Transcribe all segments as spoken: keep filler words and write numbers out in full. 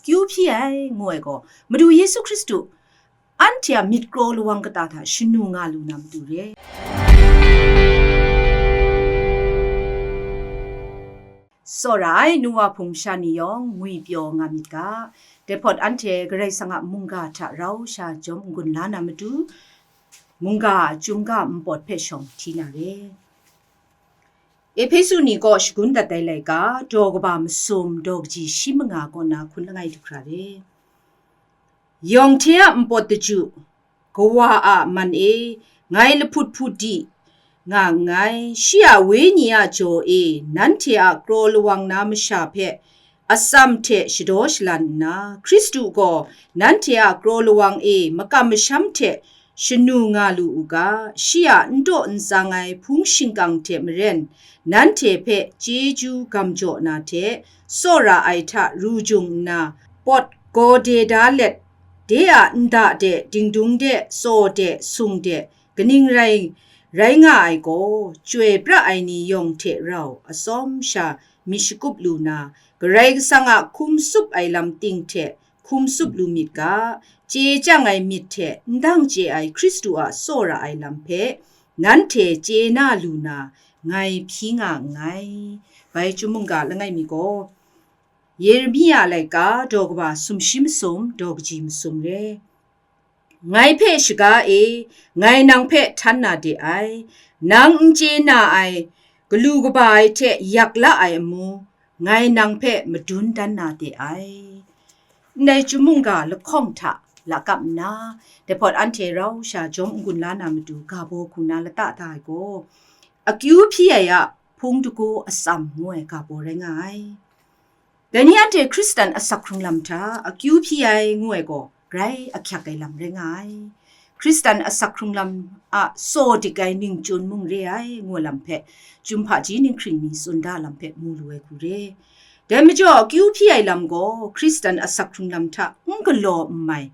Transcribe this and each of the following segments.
kyu hpyi ai, ngu ai gaw, Madu Yesu Hkristu anhte a myit kraw lawang kata hta shanu nga lu na matu re. Tsawra ai nu wa hpung masha ni yawng ngwipyaw nga myit ga, dai hpawt anhte Karai Kasang a mungga hta rau sha jawm n-gun la na matu, mungga a chyum ga npawt hpe shawng hti na re. Ehpesu ni kaw shagun dat ai laika, daw kaba masum, daw kaji shi manga kaw na hkun langai du hkra re. Yawng hte a npawt daju, kawa a man e, ngai lahput hput di nga nngai, shi a wenyi a jaw e, nanhte a kraw lawang na masha hpe atsam hte shadaw shalan nna, Hkristu gaw nanhte a kraw lawang e makam masham hte shanu nga lu u ga, shi a n taw n tsang ai hpung shingkang hte maren, nanhte hpe chyeju gam jaw na hte, tsawra ai hta ru jung nna, pawt gaw de da let, de a nda de, dingdung de, tsaw de, sung de, kaning rai, rai nga ai gaw, chyoi pra ai ni yawng hte rau atsawm sha myit shakup lu na, Karai Kasang a hkum tsup ai lam ting hte hkum tsup lu myit ga, chye chyang ai myit hte n dang chye ai Hkristu a tsawra ai lam hpe nanhte chye na lu na, ngai hpyi nga nngai. Bai chyum mungga langai mi gaw, Yeremia laika daw kaba sumshi masum, daw kaji masum re. Ngai hpe shaga e, ngai nang hpe htan na de ai, nang n chye na ai galu kaba ai hte yak la ai amu, ngai nang hpe madun dan na de ai. Ndai chyum mungga lahkawng hta lakap nna, dai hpawt anhte rau sha jawm n-gun la na matu ga baw hku na lata da ai gaw, akyu hpyi ai a hpung dagu atsam ngu ai ga baw rai nga ai. Dai ni anhte Hkristan asak hkrung lam hta akyu hpyi ai ngu ai gaw, grai ahkyak ai lam rai nga ai. Hkristan asak hkrung lam a tsaw dik ai ningchyun mung re ai ngu ai lam hpe, Chyum hpaji ninghkring ni tsun da lam hpe mu lu ai hku re. Dai majaw, akyu hpyi ai lam gaw Hkristan asak hkrung lam hta n galaw n mai,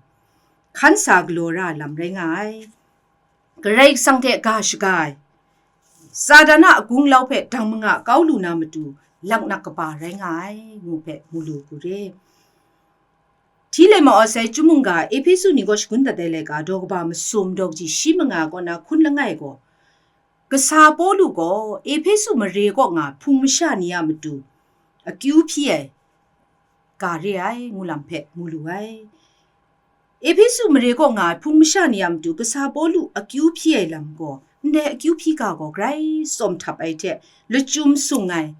hkan sa galaw ra ai lam rai nga ai. Karai Kasang hte ga shaga ai, Satan a gunglau hpe dang manga kau lu na matu, laknak kaba rai nga ai, ngu hpe mu lu hku re. Hti le ma wa sai, Chyum mungga Ehpesu ni gaw shagun dat ai laika, daw kaba masum, daw kaji shi manga kaw na hkun langai gaw, kasa Pawlu gaw Ehpesu mare kaw nga hpung masha ni a matu akyu hpyi ai ga re ai, ngu lam hpe mu lu ai. Ehpesu mare kaw nga ai hpung masha ni a matu kasa Pawlu akyu hpyi ai lam gaw, ndai akyu hpyi ga gaw grai tsawm htap ai hte lachyum sung ai,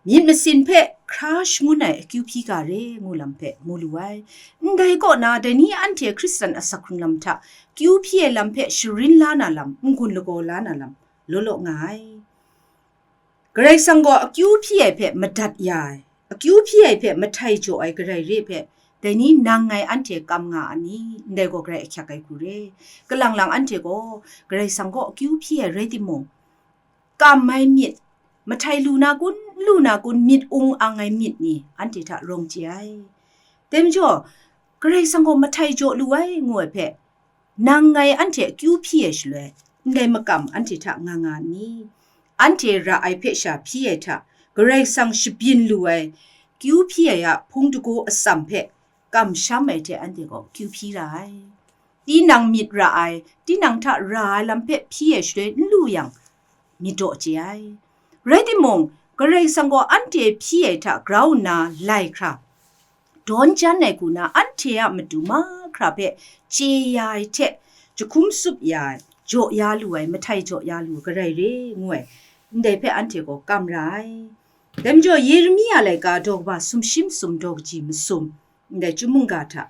myit masin hpe hkra shangun ai akyu hpyi ga re, ngu lam hpe mu lu ai. Ndai kaw na, dai ni anhte Hkristan asak hkrung lam hta akyu hpyi ai lam hpe sharin la na lam, n-gun lagaw la na lam, law law nga ai. Karai Kasang gaw akyu hpyi ai hpe madat ya ai, akyu hpyi ai hpe mahtai jaw ai Karai re hpe, dai ni nang ngai anhte kam nga a ni? Ndai gaw grai ahkyak ai hku re. Kalang lang anhte gaw Karai Kasang gaw akyu hpyi ai rai timung, kam ai myit, mahtai lu na kun, n lu na kun, myit ung ang ai myit ni anhte hta rawng chye ai. Dai majaw, Karai Kasang gaw mahtai jaw lu ai, ngu ai hpe, nang ngai anhte akyu hpyi ai shaloi, ndai makam anhte hta nga nga n ni? Anhte ra ai hpe sha hpyi ai hta, Karai Kasang shabyin lu ai, kyu hpyi ai a hpung dagu atsam hpe kamsham ai hte anhte gaw kyu hpyi ra ai. Tinang myit ra ai, tinang hta ra ai lam hpe hpyi ai shaloi n lu yang, myit daw chye ai. Rai timung, Karai Kasang gaw anhte hpyi ai hta grau nna lai hkra, dawn jan ai hku na anhte a matu mahkra hpe chye ya ai hte, jahkum tsup ya ai, jaw ya lu ai, mahtai jaw ya lu ai Karai re, ngu ai, ndai hpe anhte gaw kam ra ai. Dai majaw, Yeremia laika daw kaba sumshi masum, daw kaji masum, ndai Chyum mungga hta,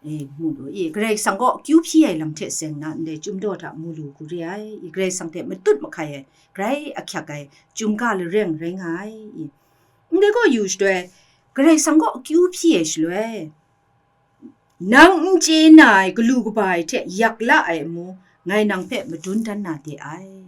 e, mu lu i, Karai Kasang gaw akyu hpyi ai lam hte seng na, ndai Chyum daw hta mu lu hku re ai, i, Karai Kasang hte matut mahkai ai, grai ahkyak ai, Chyum ga lareng rai nga ai, i. Ndai gaw yu shaloi, Karai Kasang gaw akyu hpyi ai shaloi, nang n chye na ai galu kaba ai hte yak la ai amu, ngai nang hpe madun dan na de ai.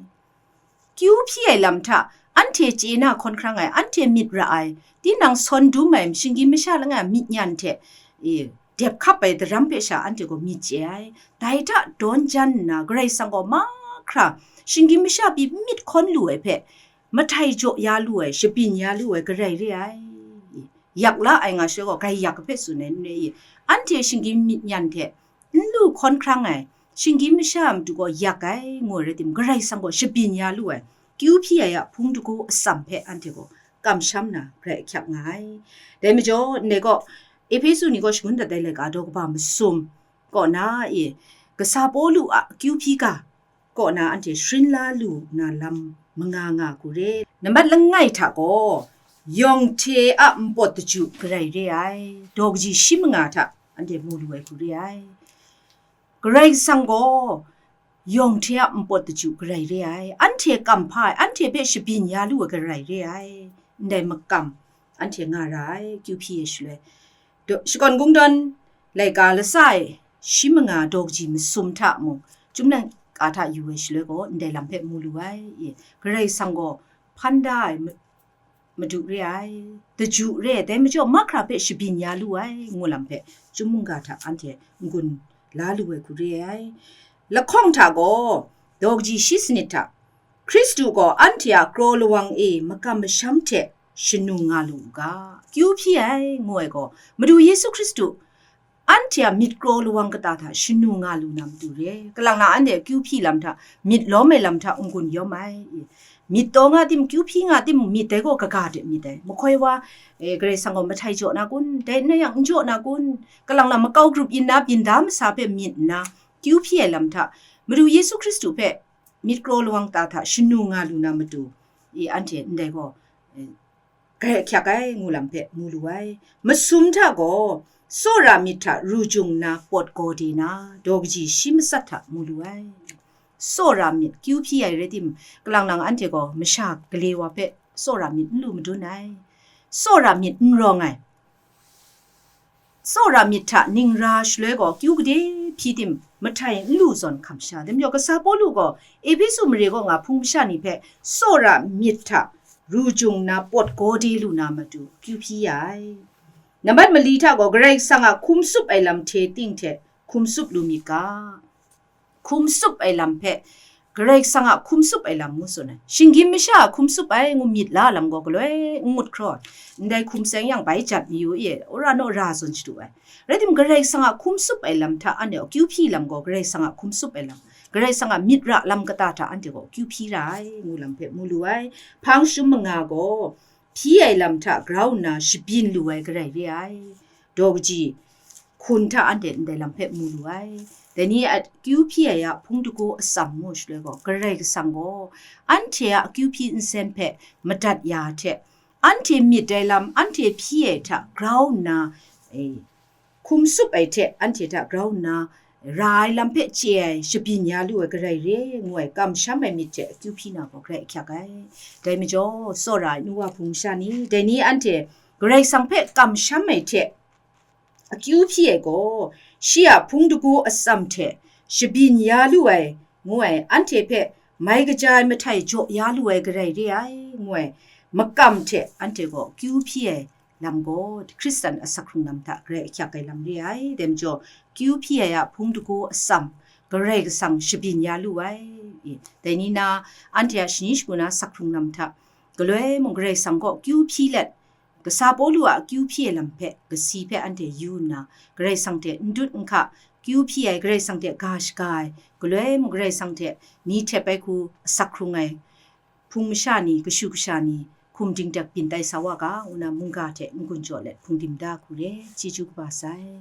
Kyu hpyi ai lam hta, anhte chye na hkawn hkrang ai, anhte myit ra ai, tinang sawn dum ai, shinggyim masha langai a myit nyan hte, e, dep hkap ai daram hpe sha anhte gaw myit chye ai. Dai hta dawn jan nna, Karai Kasang gaw mahkra, shinggyim masha pyi n myit hkawn lu ai hpe, mahtai jaw ya lu ai, shabyin ya lu ai Karai re ai. yak la ai nga shaloi gaw, grai yak hpe tsun ai n re i? Anhte shinggyim myit nyan hte n lu hkawn hkrang ai, shinggyim masha a matu gaw yak ai, ngu ai rai timung, Karai Kasang gaw shabyin ya lu ai, kyu hpyi ai a hpung dagu atsam hpe anhte gaw kamsham na grai ahkyak nga ai. Dai majaw, ndai gaw, Ehpesu ni gaw shangun dat ai laika daw kaba masum kaw na e, kasa Pawlu a kyu hpyi ga kaw na anhte sharin la lu na lam manga nga hku re. Nambat langai hta gaw, yawng hte a npawt daju garai re ai, daw kaji shi manga hta anhte mu lu ai hku re ai. Karai Kasang gaw yawng hte a npawt daju garai re ai, anhte kam hpa ai, anhte hpe shabyin ya lu ai garai re ai, ndai makam anhte nga ra ai, kyu hpyi ai shaloi. Daw, shakawn kungdawn laika lasa e shi manga daw kaji masum hta mung, chyum laika hta yu ai shaloi gaw, ndai lam hpe mu lu ai, e, Karai Kasang gaw hpan da ai ma-, madu re ai, daju re ai, dai majaw mahkra hpe shabyin ya lu ai, ngu lam hpe chyum mungga hta anhte n-gun la lu ai hku re ai. Lahkawng hta gaw, daw kaji shi sanit hta, Hkristu gaw anhte a kraw lawang e makam masham hte shanu nga lu u ga, kyu hpyi ai, ngu ai gaw, Madu Yesu Hkristu anhte a myit kraw lawang kata hta shanu nga lu na matu re. Kalang na anhte kyu hpyi lam hta, myit lawm ai lam hta n-gun yawm ai. Myit taw nga tim, kyu hpyi nga tim, myit dai gaw kaga de myit ai. Mahkoi wa, e, Karai Kasang gaw mahtai jaw na kun, dai n rai yang n jaw na kun, kalang na makau grup yin na byin da masa hpe myit nna, kyu hpyi ai lam hta, Madu Yesu Hkristu hpe myit kraw lawang ta hta shanu nga lu na matu, i anhte ndai gaw, e, grai ahkyak ai, ngu lam hpe mu lu ai. Masum hta gaw, tsawra myit hta ru jung nna pawt gaw de na, daw kaji shi matsat hta mu lu ai. Tsawra myit kyu hpyi ai rai tim, kalang nang anhte gaw masha gale wa hpe tsawra myit n lu madun ai. Tsawra myit n rawng ai. Tsawra myit hta ning ra shaloi gaw, kyu gade hpyi tim, mahtai n lu zawn hkam sha. Dai majaw, kasa Pawlu gaw Ehpesu mare kaw nga hpung masha ni hpe tsawra myit hta ru jung nna pawt gaw de lu na matu kyu hpyi ya ai. Nambat mali hta gaw, Karai Kasang a hkum tsup ai lam hte ting hte hkum tsup lu myit ga. Hkum tsup ai lam hpe, Karai Kasang a hkum tsup ai lam ngu tsun ai. Shinggyim masha a hkum tsup ai ngu myit la lam gaw galoi n ngut hkraw, ndai hkum seng yang bai jat mayu e, wora naw ra zawn shadu ai. Rai tim, Karai Kasang a hkum tsup ai lam hta anhte gaw kyu hpyi lam gaw, Karai Kasang a hkum tsup ai lam, Karai Kasang a myit ra lam kata hta anhte gaw kyu hpyi ra ai, ngu lam hpe mu lu ai. Hpang shum manga gaw, hpyi ai lam hta grau nna shabyin lu ai garai re ai. Daw kaji hkun hta anhte ndai lam hpe mu lu ai. Dai ni a akyu hpyi ai a hpung dagu atsam ngu shaloi gaw, Karai Kasang gaw anhte a akyu hpyi nsen hpe madat ya hte, anhte myit ai lam, anhte hpyi ai hta grau nna, e, hkum tsup ai hte anhte hta grau nna ra ai lam hpe chye ai, shabyin ya lu ai garai re, ngu ai kamsham ai myit hte akyu hpyi na gaw grai ahkyak ai. Dai majaw, tsawra ai nu wa hpung sha ni, dai ni anhte Karai Kasang hpe kamsham ai hte akyu hpyi ai gaw, shi a hpung dagu atsam hte shabyin ya lu ai, ngu ai, anhte hpe mai kaja ai mahtai jaw ya lu ai garai re ai, ngu ai makam hte anhte gaw akyu hpyi ai lam gaw, Hkristan asak hkrung lam hta grai ahkyak ai lam re ai. Dai majaw, akyu hpyi ai a hpung dagu atsam, Karai Kasang shabyin ya lu ai. E, dai ni na, anhte a shani shagu na sak hkrung lam hta galoi mung, Karai Kasang kaw akyu hpyi let, kasa Pawlu a akyu hpyi ai lam hpe, kasi hpe anhte yu nna, Karai Kasang hte n dut n hka, akyu hpyi ai, Karai Kasang hte ga shaga ai, galoi mung Karai Kasang hte ni htep ai hku asak hkrung ai, hpung masha ni, kashu kasha ni, hkum dingdek byin tai sa wa ga, ngu na mungga hte n-gun jaw let hpungdim da hku re, chyeju kaba sai.